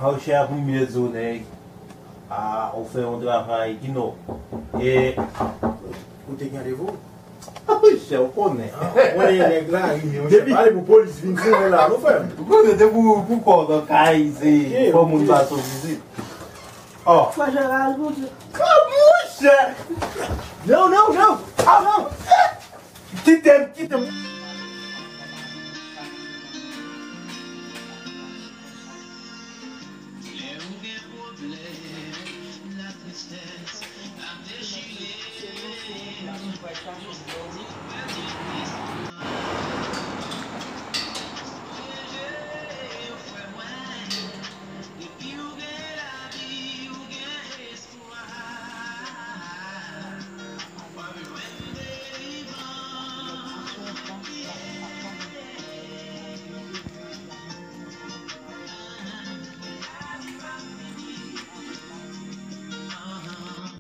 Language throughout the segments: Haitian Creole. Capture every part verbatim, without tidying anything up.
Monchè, pou m byen di w, nèg, a, ou fè yon travay ki non. E, ou te gen randevou? A, monchè, ou konnen. A, ou konnen nèg la, wi, monchè. Depi pale pou polis vin fouye la, nou frè m. Ou konnen, depi pou, pou kò nan kay, se fò moun pase w vizit. Oh. Frè Jeral, monchè. Ka monchè. Non, non, non. A, non. Kite m, kite m.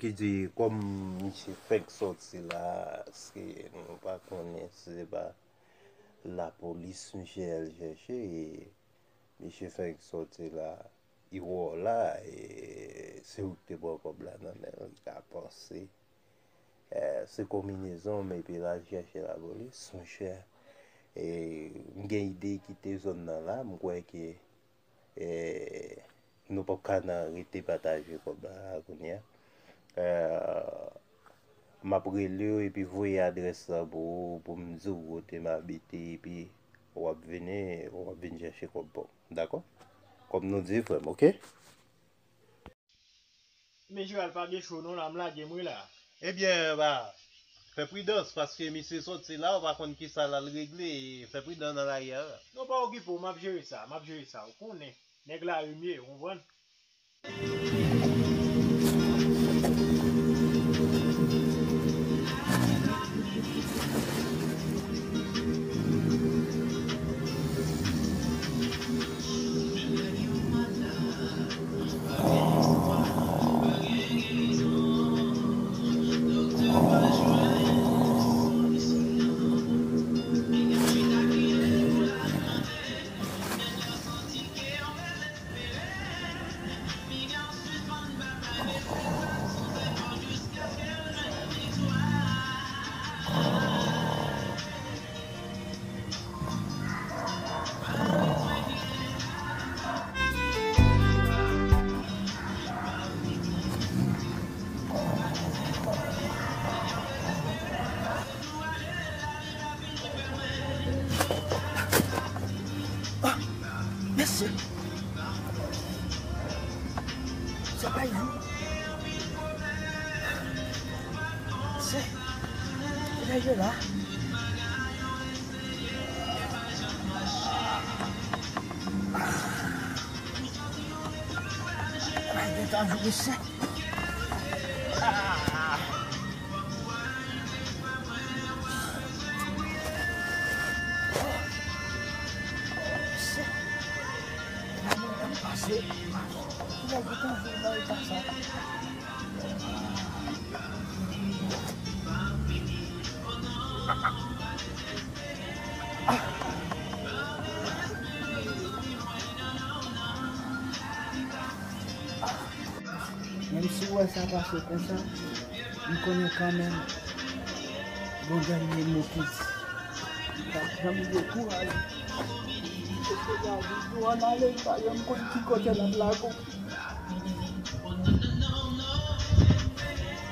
Ki di, kòm misye fèk sòti la, se nou pa konnen si se pa lapolis misye al chèche, e misye fèk sòti la, li wè w la, e se ou ki te pran kòb la nan men l, li ka panse, e, se konbinezon, men epi l al chèche lapolis, monchè. E m gen ide kite zòn nan la, m kwè ke, e, nou p ap ka nan rete pataje kòb la kounye a. E, m ap rele w epi voye adrès la pou ou, pou m di w kote m abite, epi w ap vini, w ap vin chèche kòb pa w. Dakò? Kòm nou di, frè m, oke? Men Jeral pa gen cho non, la m lage m wi la. Ebyen, ba, fè pridans, paske misye sòti la, ou pa konn kisa l al regle, fè pridan nan lari a. Non, pa okipe w, m ap jere sa, m ap jere sa, ou konnen. Nèg lari m ye, ou konprann? Ah, mesye. Se pa yon. Se. Mesye la. Ay, gen tan jou mesye. Menm si w wè sa pase konsa, m konnen kanmenm gon dènye mo ki di. M p ap janm dekouraje. Paske gade, jou an ale, m pa janm konn ki kote l ap lage w.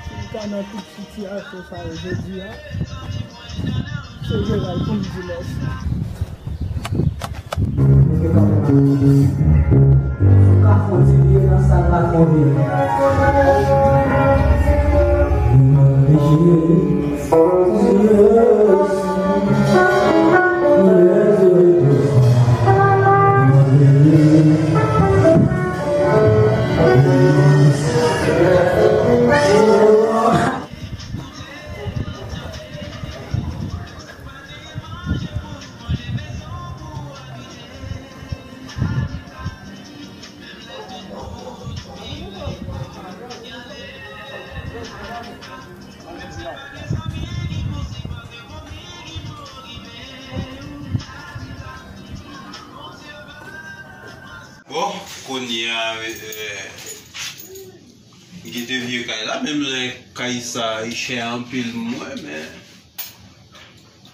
Si m ta nan tout sitiyasyon sa yo jodi a, se Jeral pou m di mèsi. Ka kontinye nan sal la konnen. Kounye a, eh, m kite vye kay la, menm lè kay sa, li chè anpil, mwen, men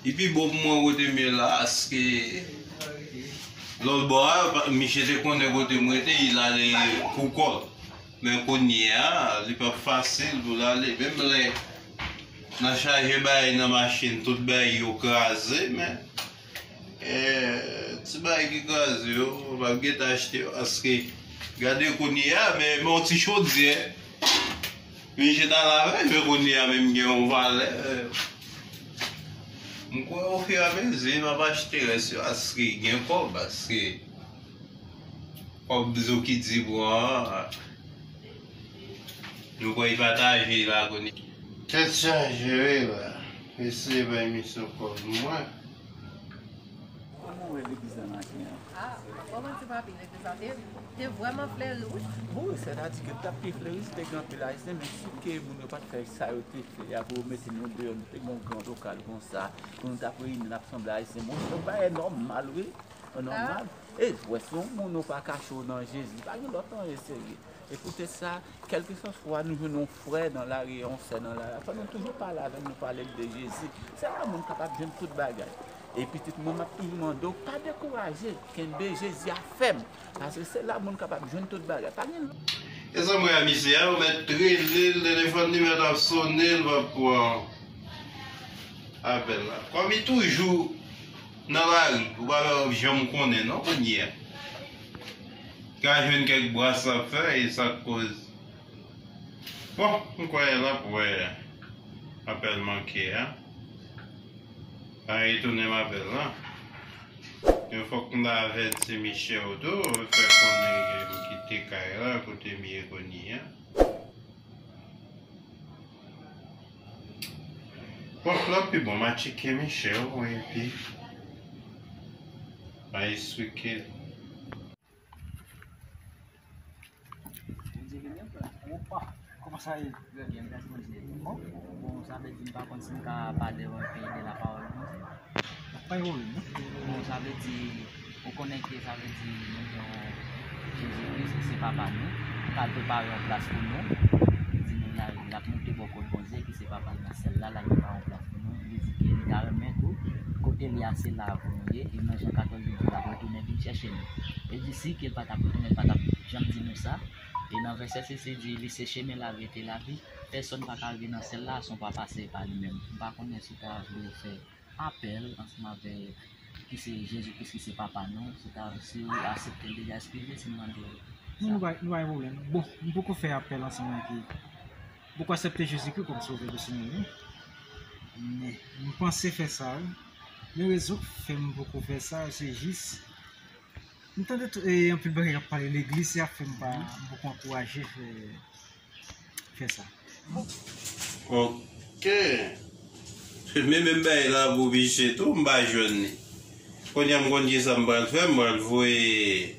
li pi bon pou mwen kote m ye la, paske lòt bò a, pa- misye te konnen kote m rete, li ale pou kò l. Men kounye a, li p ap fasil pou l ale. Menm lè n a chaje bagay nan machin, tout bagay yo kraze, men, eh, ti bagay ki kraze yo, m ap gentan achte yo, paske gade kounye a, men, men yon ti chodyè. Misye ta lave, men kounye a menm gen yon valè. M kwè ofiramezi m ap achte rès yo, paske gen kòb, paske kòb Zo ki di pran an, nou kwè y pataje la kounye. Tèt chaje wi la. Eseye bay misye kòb mwen. Kòman w wè legliz la maten an? Ah, kòman ti papi, legliz la te, te vrèman fleri, wi. Wi, sètadi ke l t ap pi fleri si te gen anpil Ayisyen, men si ke moun yo pa t fè sa yo te fè a pou yo mete nou deyò, nou te gen yon gran lokal konsa, pou nou t ap reyini, n ap sanble Ayisyen. Bon, se yon bagay nòmal, wi. Nòmal. E wè, se yon moun ou pa kache w nan Jezi, pa gen lòt anyen serye. E poutèt sa, kèlkeswa nou jwenn yon frè nan lari, yon sè nan lari, fò nou toujou pale avè l, nou pale l de Jezi. Se la moun kapab jwenn tout bagay. E pitit mwen, m ap toujou mande w, pa dekouraje, kenbe Jezi a fèm. Paske se la moun kapab jwenn tout bagay. Pa gen. E sa mwen a misye a, ou mèt rele l, telefòn li mèt ap sonnen, l p ap pran apèl la. Kòm li toujou nan lari, ou pa janm konnen non kounye a. Ka jwenn kèk bras l ap fè, e sa k koz. Bon, m kwè l ap wè apèl manke a. Pa retounen m apèl la. Men fòk m ta avèti Michel tou, fè konnen ke m kite kay la, kote m ye kounye a. Bon, l ap pi bon, m a tcheke Michel, epi m a esplike l. Bondye beni w, frè. Opa, kòman sa ye? Trè byen, grasi Bondye. Bon? Bon, sa vle di m pa konn si m ka pale w anpil de lapawòl Bondye. Pa gen pwoblèm, non? Bon, sa vle di, ou konnen ke sa vle di nou gen yon Jezi Kris ki se Papa nou, k al prepare yon plas pou nou. Li di nou l a, l ap monte bò kot Bondye ki se Papa l nan syèl la, l al prepare yon plas pou nou. Li di ke li ta renmen tou, kote li a se la pou nou ye, e nan Jan katòz li di l ap retounen vin chèche nou. E di si ke l pa t ap retounen, l pa t ap janm di nou sa. E nan vèsè sis li di, li se chemen, laverite, lavi. Pèsonn pa ka rive nan syèl la san pa pase pa li menm. M pa konnen si w ta vle fè apèl ansanm avèk ki se Jezi Kris ki se Papa nou, si w ta, si w aksepte l deja, eskize si m mande w sa. Non, nou pa, nou pa gen pwoblèm. Bon, m poko fè apèl ansanm avèk li. M poko aksepte Jezi Kris kòm Sovè pèsonèl mwen. Men, m panse fè sa, wi. Men rezon k fè m poko fè sa, se jis, m tande tout, e, anpil bagay k ap pale legliz, se sa k fè m pa, m poko ankouraje fè, fè sa. Ok. Men menm bagay la pou piche tou, m pa jwenn li. Kounye a m konn kisa m pral fè, m pral voye,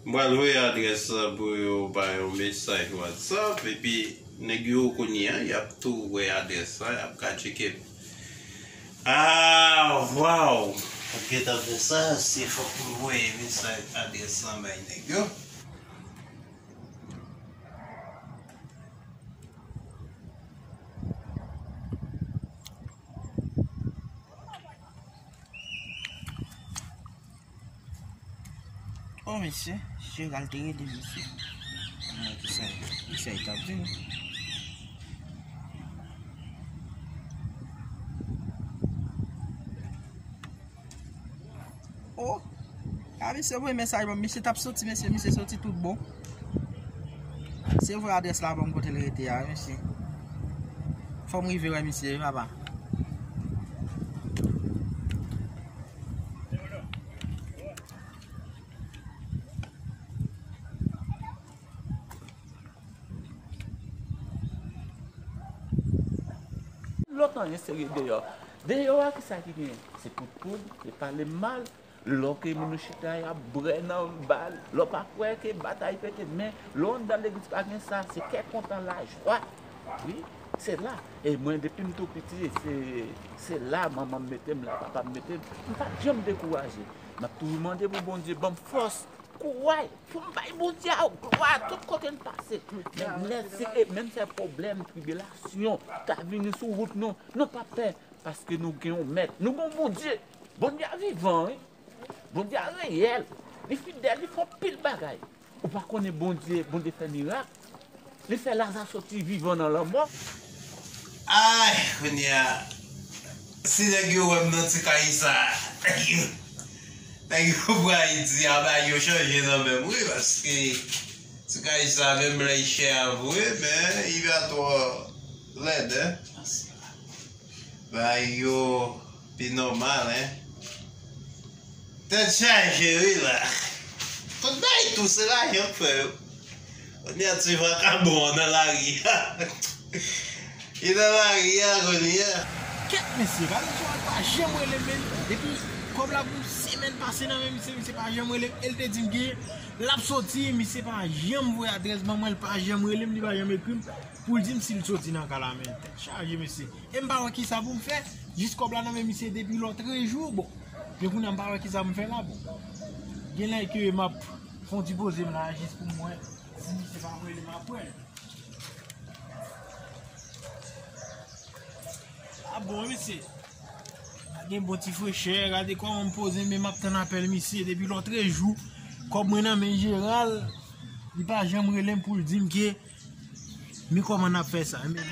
m pral voye adrès la pou yo ba yon mesaj WhatsApp, epi nèg yo kounye a, y ap tou wè adrès la, y ap ka tcheke m. Ah, waw! M ap gentan fè sa, se fòk m voye mesaj adrès la bay nèg yo. O mesye, Jeral te rele mesye. Mwen ki sa, ki sa li t ap di m. O, a mesye voye mesaj ban m, mesye t ap soti, mesye, mesye soti tout bon. Se voye adrès la ban m kote l rete a, wi, mesye. Fò m rive wè misye, wi, papa. Lòt anyen serye deyò. Deyò a, ki sa ki genyen? Se kout poud, se pale mal. Lè w ke moun yo chita, y ap brè nan bal. Lè w pa kwè ke batay pete, men lè w anndan legliz pa gen sa, se kè kontan, lajwa. Wi, se la. E mwen, depi m tou piti, se, se la manman m mete m, la papa m mete m. M pa t janm dekouraje. M ap toujou mande pou Bondye ban m fòs. kouray. Fò n bay Bondye a glwa tout kote n pase. Menm lè se, e, menm se pwoblèm, tribilasyon ka vini sou wout nou, nou pa pè, paske nou gen yon mèt, nou gen yon Bondye. Bondye a vivan, wi. Bondye a reyèl. Li fidèl, li fè anpil bagay. Ou pa konnen Bondye, Bondye fè mirak. Li fè Laza soti vivan nan lanmò. Ay, kounye a, si nèg yo wè m nan ti kay sa, nèg yo, nèg yo pral di, a, bagay yo chanje nan men m, wi, paske ti kay sa, menm lè li chè a vre, men li pa twò lèd, en. Bagay yo pi nòmal, en. Tèt chaje, wi, la. Tout bagay tou, se lajan k fè yo. Kounye a, ti vakabon an nan lari a. Li nan lari a, kounye a. Kèt, mesye, pa misye pa janm rele m, men depi kòb la pou semèn pase nan men misye, misye pa janm rele m. E l te di m ke l ap soti, misye pa janm voye adrès ban mwen, l pa janm rele m, li pa janm ekri m pou l di m si l soti nan ka la, men tèt chaje, mesye. E m pa wè kisa pou m fè. Jis kòb la nan men misye depi lòtrejou. Bon, men kounye a m pa wè kisa pou m fè la, bon. Genlè ke m ap fè yon ti poze m la jis pou m wè si misye pa voye li m ap wè l. A bon, wi, mesye. Pa gen bon ti frechè, gade kòman m poze m, men m ap tann apèl misye depi lòtrejou. Kòb mwen nan men Jeral, li pa janm rele m pou l di m ke men kòman n ap fè sa. Men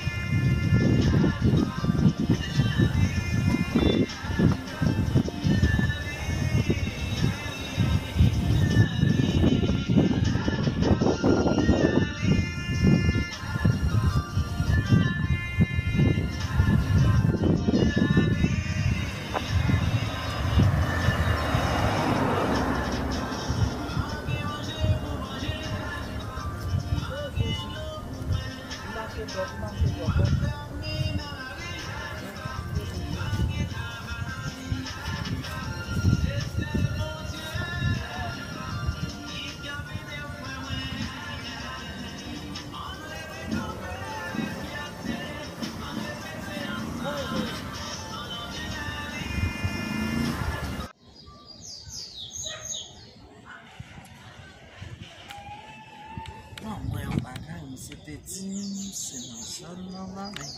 Bon, mwen yon bagay, misye te di m, se nan zòn nan la, men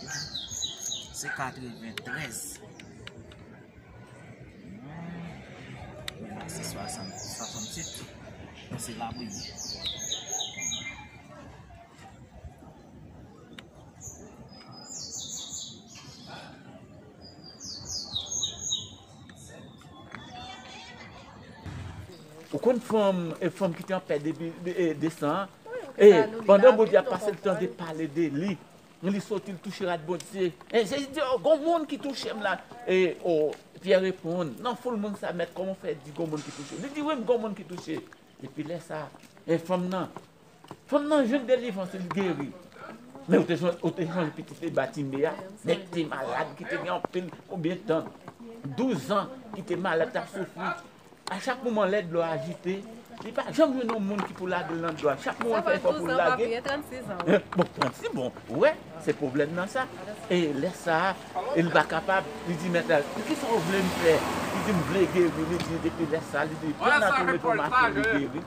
se katreventrèz. Mwen, mwen la, se swasant, swasannsenk. Se la pou ye. Ou konn fanm, e, fanm ki te an pè depi de, e, de san an? E, pandan Bondye ap pase l tande pale de li, li soti, l touche rad Bondye. E, Jezi di, "O, gon moun ki touche m la." E, o, Pyè reponn, nan foul moun sa, "Mèt, kòman w fè di gon moun ki touche w?" Li di, "Wi, m gon moun ki touche." Epi lè sa, e, fanm nan, Fanm nan jwenn delivrans, li geri. Men ou te sonje, ou te sonje pitit li Batime a, nèg ki te malad, ki te gen anpil, konbyen tan? Douz an, ki te malad, t ap soufri. A chak moman lè dlo a ajite, li pa janm jwenn yon moun ki pou lage l nan dlo a. Chak moman l fè efò pou l lage. Hein, bon, trannsis, bon, ou wè, se pwoblèm nan sa. E lè sa a, e li pa kapab, li di mèt la, "Kisa w vle m fè?" Li di, "M vle geri." Li di, depi lè sa a, li di, "Pran nan tou reto maten, li geri."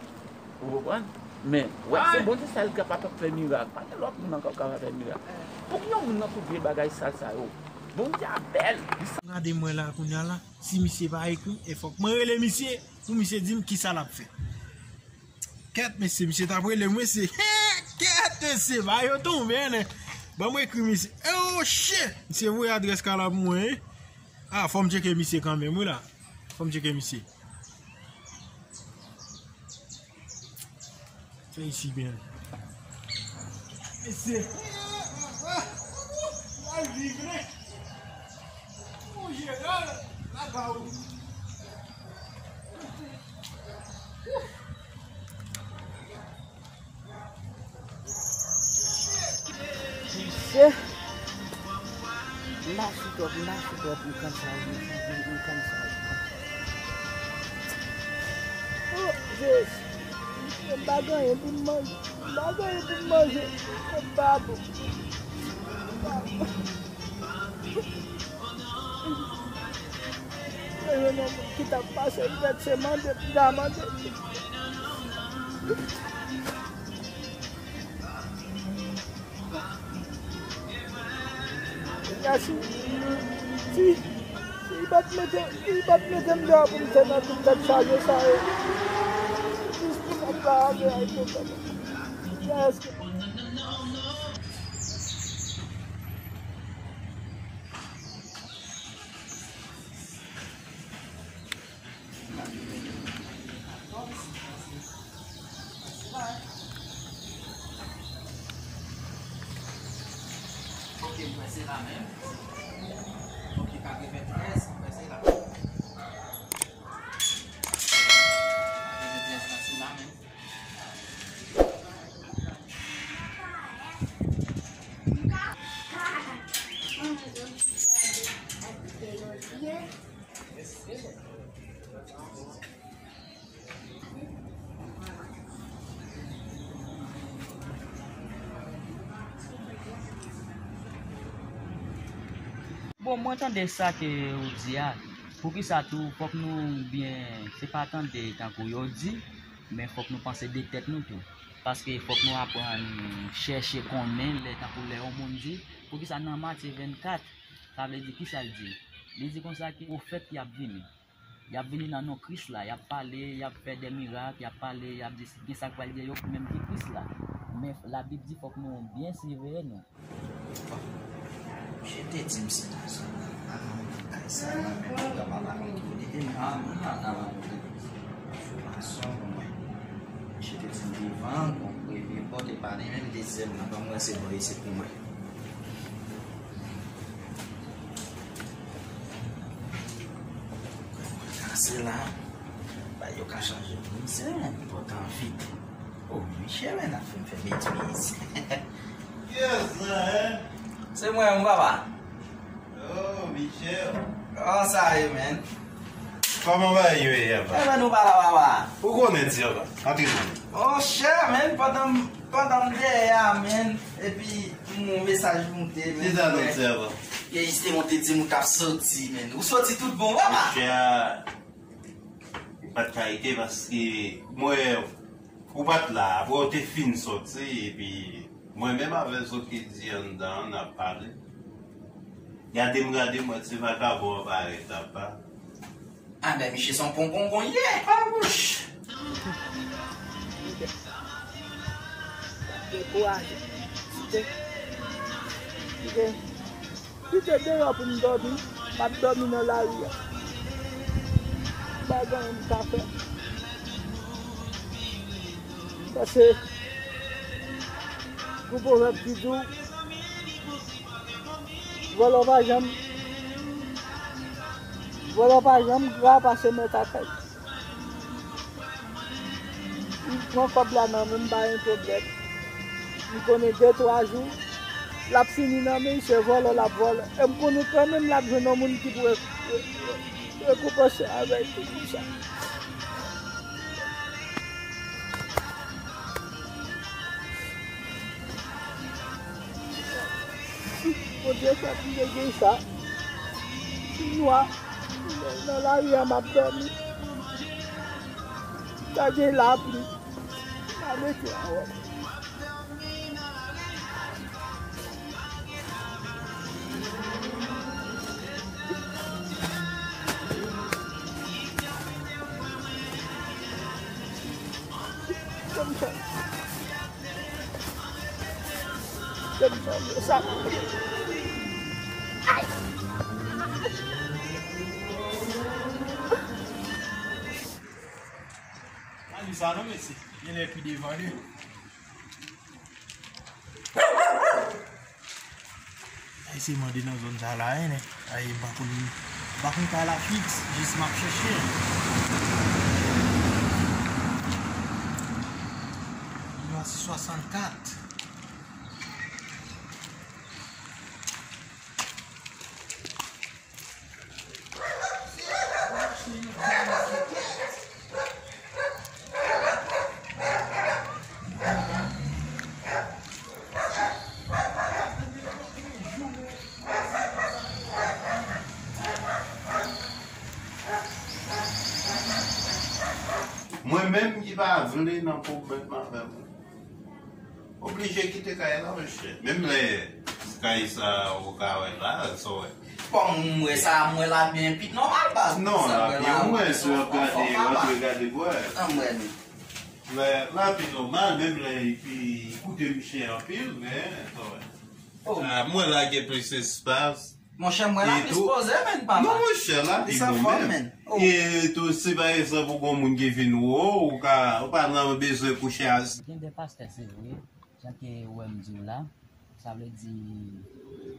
Ou konprann? Men, wè, se Bondye sèl ki kapab fè mirak. Pa gen lòt moun ankò ki kapab fè mirak. Pou ki yon moun nan tout vye bagay sal sa yo? Bondye a bèl. Gade mwen la kounye a la, si misye pa ekri m, e fòk mwen rele misye pou misye di m kisa l ap fè. Kèt, mesye, misye t ap rele m, mesye. Kèt, mesye, ba yo tonbe, nen. Ban mwen ekri misye. E, oh, shit! Misye voye adrès ka la pou mwen, wi. Ah, fò m tcheke misye kanmenm, wi, la. Fò m tcheke misye. Fè isi byen. Mesye. Mal viv, nen. Mon Jeral, la pa ou. Misye, m mache twòp, m mache twòp, m kann sa, m, m, m kann sa. Oh, Jezi, m pa gen anyen pou m manje, m pa gen anyen pou m manje, m pa bon. M pa bon. Mwen jwenn yon moun ki t ap pase, petèt se mande, m ta mande. Ya si, si, si li pa t mete, si li pa t mete m deyò pou m te nan tout tèt chaje sa yo. Jis pou m ap pa avè a yo. Ya si. Ok, m kwè se la menm. Ok, katreventrèz, m kwè se la. Katreventrèz la, se la menm. Bon, mwen tande sa ke ou di a. Poukisa tou, fòk nou byen, se pa tande tankou yo di, men fòk nou panse de tèt nou tou. Paske fòk nou aprann chèche konnen lè, tankou lè yon moun di, poukisa nan Matye vennkat, sa vle di kisa l di? Li di konsa ke pwofèt y ap vini. Y ap vini nan non Kris la, y ap pale, y ap fè de mirak, y ap pale, y ap di gen sa k pral gen yo ki menm ki Kris la. Men Labib di fòk nou byen siveye nou. Misye te di m se nan zòn nan, pa nan kay sa, mwen menm mwen pa pa konn ki kote te, men an nou nan nan nan kote. Fwason pou mwen. Misye te di m devan, bon, premye pòt e pa li menm, dezyèm nan, ban mwen se bò isit pou mwen. Kase la, ba yo ka chanje moun, se yon pòt an vit. Oh, Michel, men ap fin fè betwiz. Yes, man. Se mwen, mon papa. Oh, Michel. Kòman sa ye, man? Kòman bagay yo ye, papa? Ebyen, nou pa la, papa. Ou konnen, ti papa. Antre nan. Monchè, man, pandan m, pandan m dèyè a, man, epi m wè yon mesaj moute, man. Kisa nou di, papa? Yè, li te monte di m ou t ap soti, man. Ou soti tout bon, papa? Monchè, li pa t ka rete paske mwen, ou pa t la, apre w te fin soti, epi mwen menm avè zòt ki di anndan an, n ap pale. Gade m, gade m, wè ti vakabon an parèt apa. A, men misye se yon ponponpon li ye. A, wouch. Dekouraje. Kite, kite, kite deyò pou m dòmi. M ap dòmi nan lari a. M pa gen anyen m ka fè. Paske, gon pwovèb ki di w, vòlò pa janm, vòlò pa janm gra pase mèt a kay. M pran kòb la nan men m, m pa gen pwoblèm. M konnen de twa jou, l ap fini nan men l, se vòlò l ap vòlò. E m konnen kanmenm l ap jwenn yon moun ki pou re-, re-, re-, rekonpanse avèk tout sa. Bondye fè m te gen sa. Nwa. Nan lari a, m ap dòmi. Gade lapli. Pa mete anwo. Sa m fè? Sa m fè? Sa. Pa di sa non, mesye. Genlè pi devan li. Ay, se mande nan zòn sa la, en, nèg. Ay, m pa konn, m pa konn kay la fiks, jis m ap chèche. Nimewo se swasannkat. Mwen menm ki pa vle nan pwoblèm avè w, oblije kite kay la, monchè. Menm lè kay sa ou ka wè la, sa w wè. Kòm m wè sa, m wè la byen pi nòmal, baz. Non, sa la byen, mwen, si w ap gade, w ap gade bwè. An mwen. Lè la pi nòmal, menm lè li pi koute m chè anpil, men, sa w wè. Ah, mwen la gen plis espas. Monchè, mwen la plis poze, menn, papa. Non, monchè, la pi bon, menn. E tou, si pa egzanp, ou gon moun ki vin wè w, ou ka, ou pa nan bezwen kouche a. Gen de pastè, se vre, jan ke ou wè m di w la, sa vle di,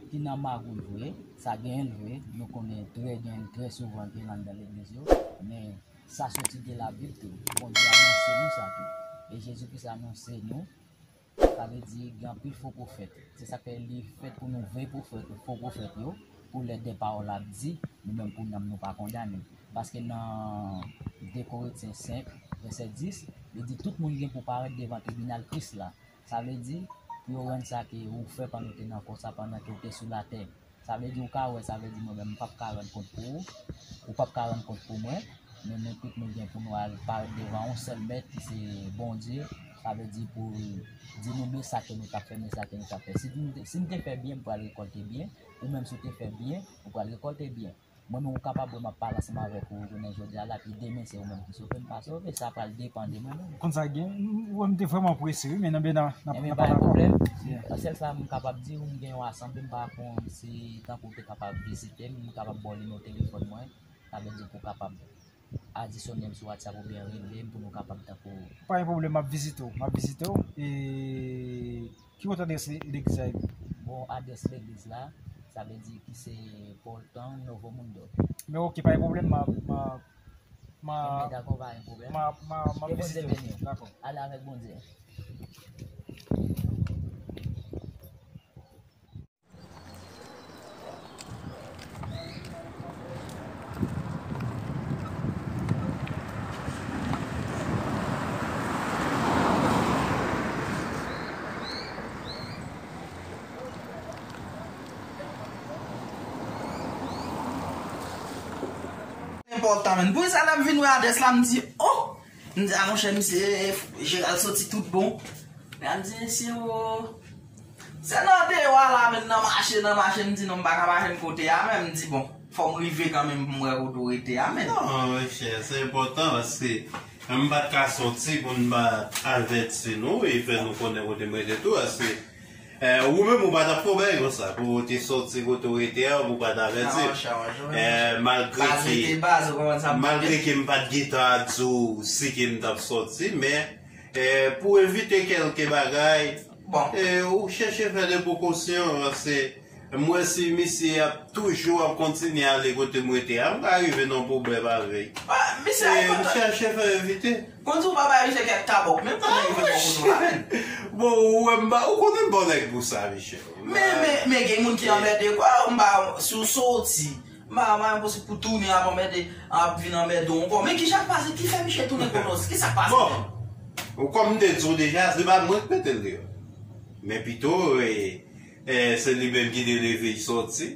ki nan magouy vre, sa genyen l vre, nou konnen trè, genyen l trè souvan ki anndan legliz yo, men sa soti de Labib tou. Bondye anonse nou sa tou. E Jezi Kris anonse nou, sa vle di, gen anpil fo pwofèt. Se sa k fè li fèt pou nou veye pwofèt, fo pwofèt yo, pou lè de pawòl ap di, nou menm pou nanm nou pa kondane. Paske nan de Korentyen senk, vèsè dis, li di, tout moun gen pou parèt devan tribinal Kris la. Sa vle di, pou yo rann sa ke ou fè pandan w te nan kò sa, pandan ke w te sou latè. Sa vle di ou ka wè, sa vle di mwen menm, m p ap ka rann kont pou ou, ou p ap ka rann kont pou mwen, men nou tout nou gen pou nou al parèt devan yon sèl mèt ki se Bondye, sa vle di pou l di nou men sa ke nou t ap fè, men sa ke nou t ap fè. Si n te, si n te fè byen, m pral rekòlte byen, ou menm si w te fè byen, ou pral rekòlte byen. Mwen menm ou kapab wè m ap pale ansanm avèk ou jounen jodi a la, epi demen se ou menm ki sove, m pa sove, sa pral depann de mwen menm. Konn sa gen, ou wè m te vrèman prese wi, men nan, nan, nan, Ebyen, pa gen pwoblèm. Sèl sa m kapab di w, m gen yon asanble, m pa konn si tankou w te kapab vizite m, m kapab ba w nimewo telefòn mwen, sa vle di pou w kapab adisyone m sou WhatsApp oubyen rele m pou nou kapab tankou. Pa gen pwoblèm, m ap vizite w, m ap vizite w. E ki kote adrès le-, legliz la ye? Bon, adrès legliz la, sa vle di ki se Paul Town, Novo Mundo. Men oke, pa gen pwoblèm, m a, m a, m a, Ebyen, dakò, pa gen pwoblèm. M a, m a, m a Ke Bondye vizite w. Beni w. Dakò. Ale avèk Bondye. Enpòtan, menn. Pou sa, lè m vin wè adrès la, m di, oh! M di, a, monchè, misye, Jeral soti tout bon. Lè m di, mesye, oh! Se nan deyò a la, menn, nan mache, nan mache, m di, non, m pa ka mache m kote a, men m di, bon, fò m rive kanmenm pou m wè kote w rete a, menn. Non, monchè, se enpòtan, paske m pa t ka soti pou m pa avèti nou e fè nou konnen kote m rete tou, paske Eh, ou menm ou pa t ap fè yon bagay konsa, pou w te soti kote w rete a, pou w pa t avèti. Eh, malgre ke, malgre ke m pa t gentan di w si ke m t ap soti, men, eh, pou evite kèlke bagay, eh, ou chèche fè de prekosyon, paske m wè si misye ap toujou ap kontinye ale kote m rete a, m ka rive nan pwoblèm avè l. Eh, m chèche fè evite. Konn si w pa bay misye kèk kabòk, menm pandan li vin bò kote w la, menn. Bon, ou wè m ba, ou konnen m pa yon nèg pou sa, Michel. Men, men, men gen moun ki anmède, kwa, m ba, si w soti, m ba, m pa enposib pou tounen ap anmède, ap vin anmède w ankò. Men ki jan k pase, ki fè misye tounen kote w? Ki sa k pase? Bon, ou kòm m te di w deja, se pa mwen k mete l deyò. Men pito, e, e, se li menm ki te leve, li soti.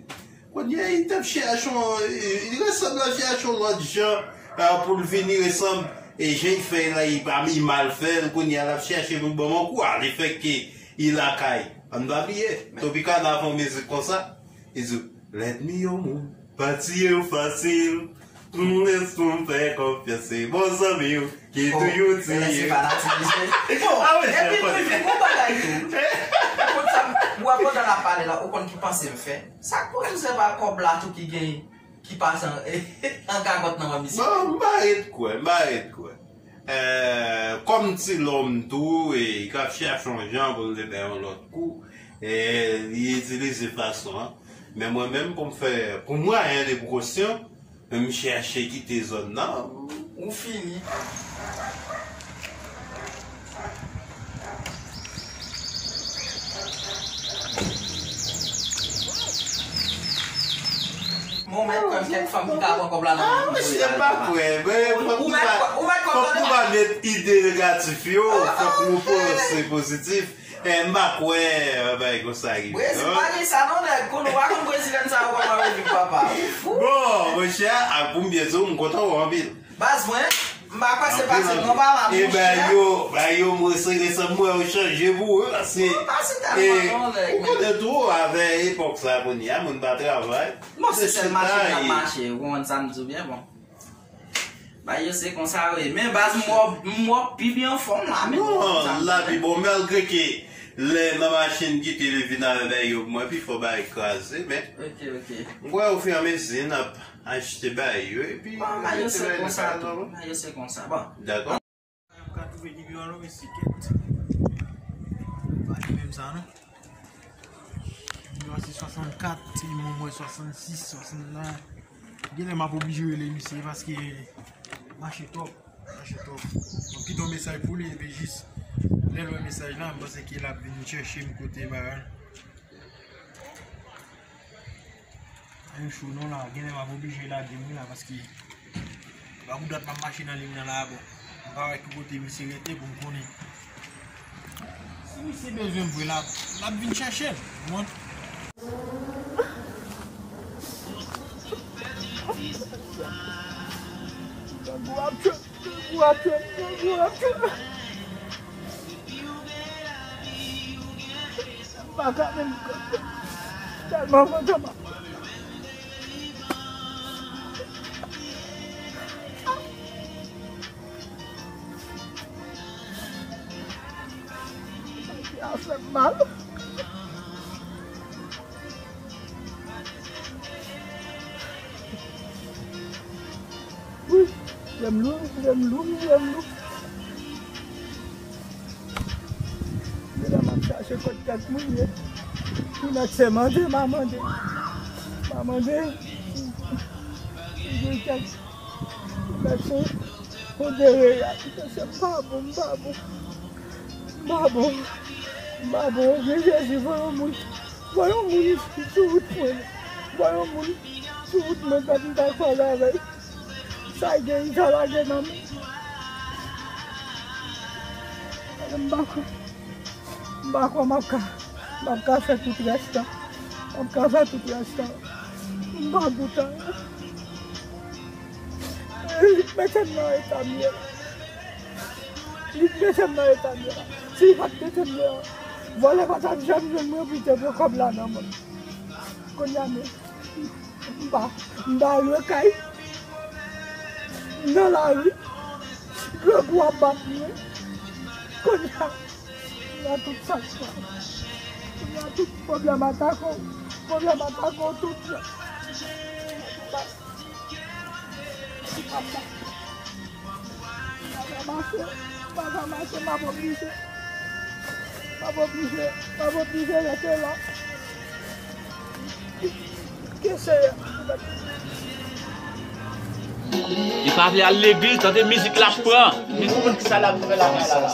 Kounye a, li t ap chèche yon, li resanble ap chèche yon lòt jan, ah, pou l vini resanble, e jan l fè la, li pa, li mal fè l, kounye a, l ap chèche pou l ban m yon kou, a, lefètke li lakay. Ann pa bliye, Tropicana fè yon mizik konsa, li di, lènmi yon moun, pa tiye w fasil, m lès pou m fè konfyans, se bon zanmi w. Ki toujou di. Bon, epi tou, gon bagay tou. Ou konn sa, w ap pandan l ap pale la, ou konn ki panse m fè? Sa k poze w se pa kòb la tou ki gen, ki pase an, an gagòt nan men misye? Bon, m pa ret kwè, m pa ret kwè. Eh, kòm ti lòm tou, e, k ap chèche yon jan pou l te fè yon lòt kou, e, li itilize fason an. Men mwen menm, pou m fè, pou mwen, ayen de prekosyon, men m chèche kite zòn nan. Ou fini. Bon, ou mèt kwè m kèk fanm ki ka pran kòb la nan men misye, m pa kwè. Ou mèt kwè, ou mèt kwè m tande. Fòk nou pa met ide negatif yo, fòk nou panse pozitif. Eh, m pa kwè, eh, bagay konsa rive. Brezil pa gen sa non, nèg. Konnen w pa konn brezilyen sa yo kòman yo viv, papa. Ou fou. Bon, monchè, a, pou m byen di w, m kontan wè w anpil. Baz mwen, M pa kwè se pase non pa la, monchè. E bay yo, bay yo, mwen se resan mwen yo chanje pou ou, paske, ou pase tèlman non, nèg, ou konnen tou, avè epòk sa kounye a, moun pa travay. Bon, se sèl mache n ap mache, ou konprann sa m di w byen, bon. Bay yo se konsa yo ye. Men baz m wè, m wè pi byen anfòm la, men. Non, la pi bon, malgre ke lè nan machin kite li vin avè bay yo, mwen pi fò bay kraze, men. Ok, ok. M kwè ofirmezi n ap achte bay yo, epi bay yo se konsa tou. Bay yo se konsa. Bon. Dakò. M ka twouve nimewo a non, men sikèt. Pa li menm sa non. Nimewo a se swasannkat, ti moun mwen swasannsis, swasannèf. Genlè m ap oblije rele misye paske mache twòp, mache twòp. Mwen kite yon mesaj pou li, epi jis lè l wè mesaj la, m panse ke l ap vin chèche m kote bagay. Anyen cho non la, genlè m ap oblije lage m wi la, paske pa pou dat m ap mache nan liy nan la, bon. M pa wè ki kote misye rete pou m konnen. Si misye bezwen m vre la, l ap vin chèche m. Mwen. Grangou ap fè m, grangou ap fè m, grangou ap fè m. M pa ka menm kanpe. Tèlman fantom ap. Sa fè m mal. Wi, lè m lou, lè m lou, lè m lou. Medam ap chache kot kèk moun ye. Pou nèg se mande, m a mande. M a mande. Pou kèk, pou nèg se pondere a. Mesye, m pa bon, m pa bon. M pa bon. M pa bon. Wi, Jezi, voye yon moun. Voye yon moun sou wout mwen. Voye yon moun sou wout mwen, pèp, m ta kwaze avè l. Sa l gen, l ka lage nan men. M pa kwè. M pa kwè m ap ka, m ap ka fè tout rès tan. M ap ka fè tout rès tan. M pa goutan. Li k mete m nan eta m ye la. Li k mete m nan eta m ye la. Si li pa t mete m deyò, vòlè pa t ap janm jwenn mwen pou l te pran kòb la nan men m. Kounye a menm. M pa, m pa lwe kay. M nan lari. Grangou ap bat mwen. Kounye a, kounye a tout sa k fè. Kounye a tout pwoblèm atake w. Pwoblèm atake w tout jan. M pa, m pa, m pa ka mache. M pa ka mache, m ap oblije. M ap oblije, m ap oblije rete la. Ke Seyè. Li pa vle al legliz, tande mizik l ap pran. Men konprann kisa l ap fè lakay la la.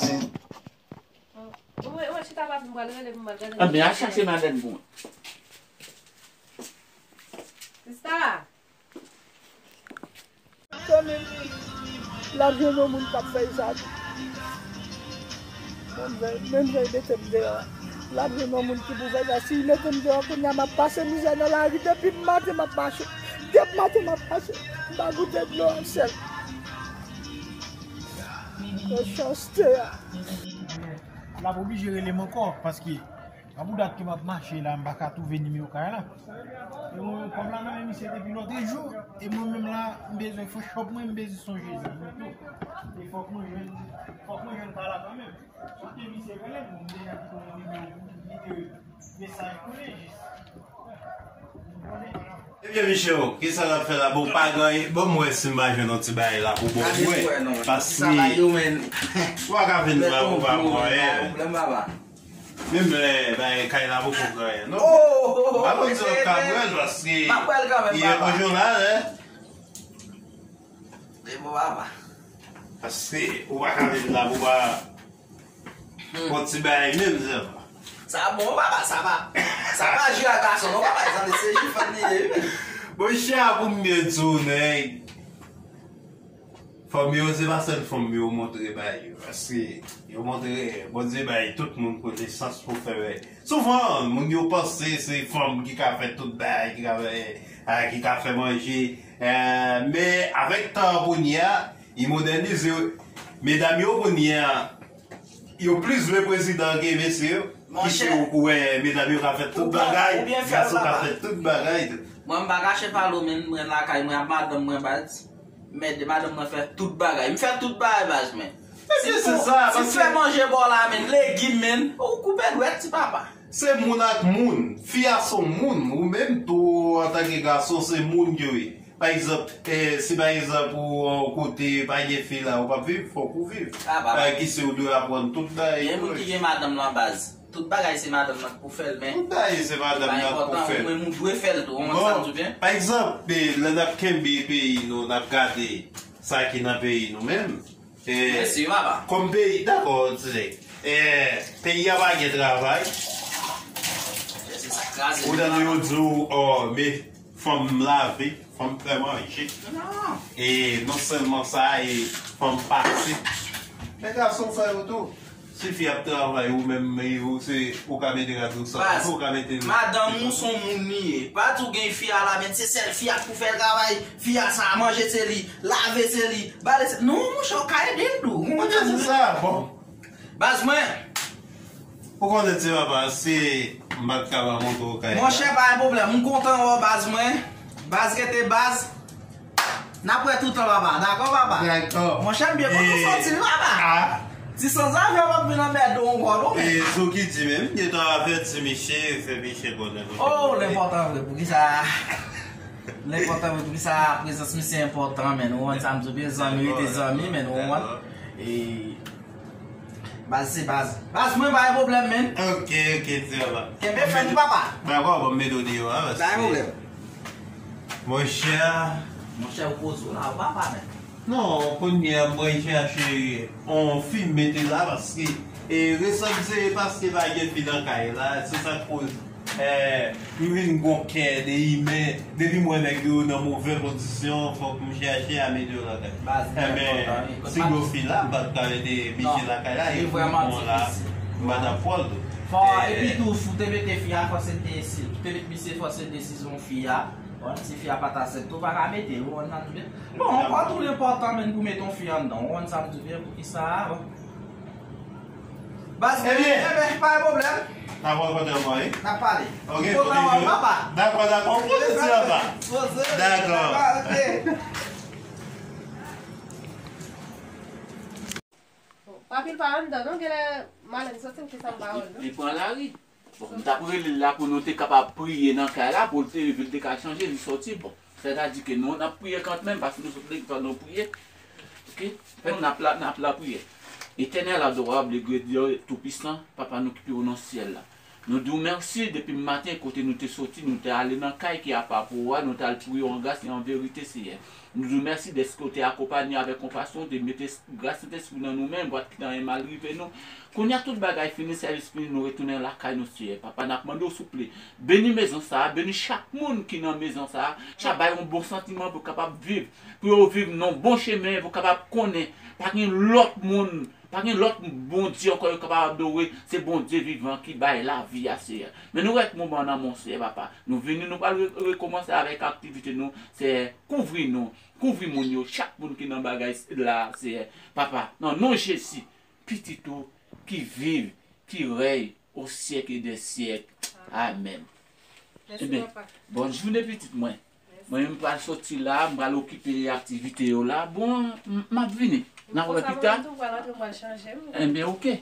Ou wè, ou wè, chita pa vin pral rele pou m al gade. Anben, al chache madanm pou mwen. Sista. Zanmi m, l ap jwenn yon moun k ap fè l sa tou. Menm jan, menm jan l mete m deyò a, l ap jwenn yon moun ki pou fè l sa. Si l mete m deyò, kounye a m ap pase mizè nan lari. Depi maten m ap mache. Depi maten m ap mache. M pa goute dlo an syèl. Mechanste a. L ap oblije rele m ankò, paske An pou dat ke m ap mache la, m pa ka twouve nimewo kay la. E mwen, kòb la nan men misye depi lòt jou. E mwen menm la, m bezwen fè chòp mwen, m bezwen sonje zanmi m tou. E fòk mwen jwenn, fòk mwen jwenn pa la kanmenm. Kote misye rele m, m deja kite yon nimewo pou li, kite mesaj pou li jis. Ebyen, Michel, kisa n ap fè la? Bon, pa gen anyen. Bon, m wè si m pa jwenn yon ti bagay la pou bon mwen. Paske ou pa ka vin pran, ou pa pran anyen. Menm lè bagay kay la poko gen anyen, non. M pa konn si w ap ka pran l, paske yè kochon la, lè. Paske ou pa ka vin la pou pa Bon ti bagay menm, zè. Sa bon, papa, sa pa, sa pa ji a gason, non, papa, sa se ji fanm li ye, wi. Bon, chè a pou m byen di w, nèg. Fanm yo, se pa sèl fanm yo montre bay yo, paske yo montre, Bondye bay tout moun konesans pou fè bagay. Souvan, moun yo panse se fanm ki ka fè tout bagay, ki ka fè, ah, ki ka fè manje. Eh, men avèk tan an kounye a, Li modènize. Medam yo kounye a, yo plis vle prezidan ke mesye yo. Monchè. Kise ou wè medam yo ka fè tout bagay, gason ka fè tout bagay tou. Mwen, m pa kache pale w, men mwen lakay mwen ap madanm mwen baz. Men de madanm mwen fè tout bagay. M fè tout bagay baz mwen. Si m fè manje ba w la, men legim, men ou koupe dwèt ti papa. Se moun ak moun. Fi a se yon moun. Ou menm tou, antanke gason, se moun ke w ye. Pa egzanp, eh, si pa egzanp ou, ou kote pa gen fi la, ou p ap viv, fòk ou viv. Ah, papa. Eh, kise ou dwe aprann tout bagay. Gen moun ki gen madanm lan baz. Tout bagay se madanm nan k pou fè l, men. Tout bagay se madanm nan k pou fè l. Mwen, m dwe fè l tou. Ou konprann sa m di w byen? Pa egzanp, eh, lè n ap kenbe peyi nou, n ap gade sa ki nan peyi nou menm. Eh, kòm peyi, dakò, ti nèg. Eh, peyi a pa gen travay. Ou tande yo di w, oh, men fanm lave, fanm fè manje. E non sèlman sa, e fanm pase. Men gason fè yo tou. Si fi ap travay, ou menm, e ou se, ou ka mete rad ou san, ou ka mete. Madanm ou se yon moun li ye. Pa di w gen fi a la, men se sèl fi a k pou fè travay. Fi a sa, manje se li, lave se li, bale se, non, monchè, ou ka ede l tou. Ou konprann sa m di w? Bon. Baz mwen. Ou konnen ti papa, si m pa t ka pa montre w kay la. Monchè, pa gen pwoblèm. M kontan wè w, baz mwen. Baz rete baz. N ap wè toutan, papa. Dakò, papa? Dakò. Monchè, m byen kontan w sòti, wi, papa. Ti sanzave w ap vin anmède w ankò, non, men. E sou ki di menm, gentan avèti misye, fè misye konnen. Oh, l enpòtan vre. Poukisa? L enpòtan vre. Poukisa prezans misye enpòtan, men? Ou konprann sa m di w byen? Zanmi rete zanmi, men, ou konprann? E Baz se baz. Baz mwen pa gen pwoblèm, men. Ok, ok, ti papa. Kenbe fèm, papa. Dakò, bon, m mete w deyò a, paske. Pa gen pwoblèm. Monchè. Monchè, ou poze w la, ou papa, men. Non, kounye a, mwen chache yon fi m mete la, paske, e, resan se paske pa gen fi nan kay la, se sa k poze. Eh, m vin gon kè de imen. Depi m wè nèg yo nan move kondisyon, fòk m chèche a mete yo lakay. Baz, li enpòtan, wi. Enben, si gen fi la, m pa t ka mete misye lakay la, e pou bon la, m pa t ap pran l tou. Fò, epi tou, si w te mete fi a, fò se te, si w te mete misye, fò se desizyon fi a. Bon, si fi a pa t aksepte, ou pa ka mete l, ou konn sa m di w. Bon, ankò tou, l enpòtan, men, pou mete yon fi anndan, ou konn sa m di w, poukisa, bon. Baz, ebyen, ebyen, pa gen pwoblèm. N ap rankontre ankò, wi. N ap pale. Ok, ok, papa. Dakò, dakò. Poze ti papa. Dakò. Dakò, ok. Bon, pa pil pa anndan, non, genlè maleng soti m ki sa m pa wè l, non. Li, li pran lari. Bon, m t ap rele l la pou nou te kapab priye nan kay la, pou l te rive, l te ka chanje, li soti. Bon, sètadi ke nou, n ap priye kanmenm, paske nou sot legliz la, nou priye. Ok? Fèt n ap la, n ap lapriyè. Etènèl, adorab, le Dieu Toupisan, Papa nou ki pi wo nan syèl la. Nou di w mèsi depi maten kote nou te soti, nou te ale nan kay ki apa pou ou a, nou te al priye w an gras e an verite, Seyè. Nou di w mèsi dèske w te akonpanye avèk konpasyon, w te mete gras Sentespri nan nou menm, pa t kite anyen mal rive nou. Kounye a tout bagay fini, sèvis fini, nou retounen lakay nou, Seyè. Papa, n ap mande w souple, beni mezon sa a, beni chak moun ki nan mezon sa a, chak bay yon bon santiman pou kapab viv, pou yo viv nan bon chemen, pou kapab konnen pa gen lòt moun, pa gen lòt Bondye ankò yo kapab adore, se Bondye vivan ki bay lavi a, Seyè. Men nou wè moman nan men w, Seyè, papa. Nou vini, nou pral re-, rekòmanse avèk aktivite nou, Seyè. Kouvri nou, kouvri moun yo, chak moun ki nan bagay la, Seyè. Papa, nan non Jezi, Pitit ou ki viv, ki rèy o syèk e dè syèk. Amèn. Mèsi, papa. Ebyen, bòn jounen, pitit mwen. Mèsi. Mwen menm, m pral soti la, m pral okipe aktivite yo la. Bon, m, m ap vini. N ap wè pita. Mwen tou pral antre, m pral chanje, wi. Ebyen, oke.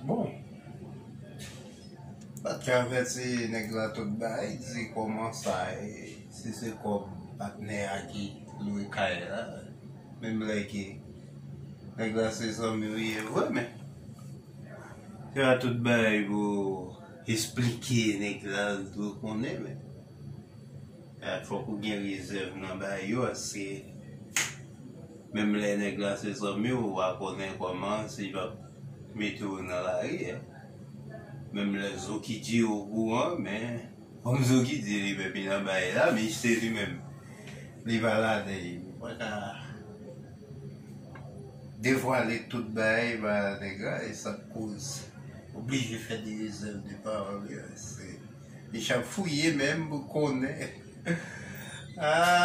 Bon. Pa t ka avèti nèg la tout bagay, di kòman sa, e, si se kòb patnè a ki lwe kay la, menm lè ke nèg la se zanmi w ye vre, men se pa tout bagay pou esplike nèg la, l dwe konnen, men, e, fòk ou gen rezèv nan bagay yo, paske Menm lè nèg la se zanmi w, ou pa konnen kòman si l ap mete w nan lari. Menm lè Zokidji okouran, men kòm Zokidji li menm li nan bagay la, men se li menm li pa ladan, li pa ka devwale tout bagay ba nèg la, e sa k koz oblije fè de rezèv de pawòl. Se li ch ap fouye menm pou konnen. Ah,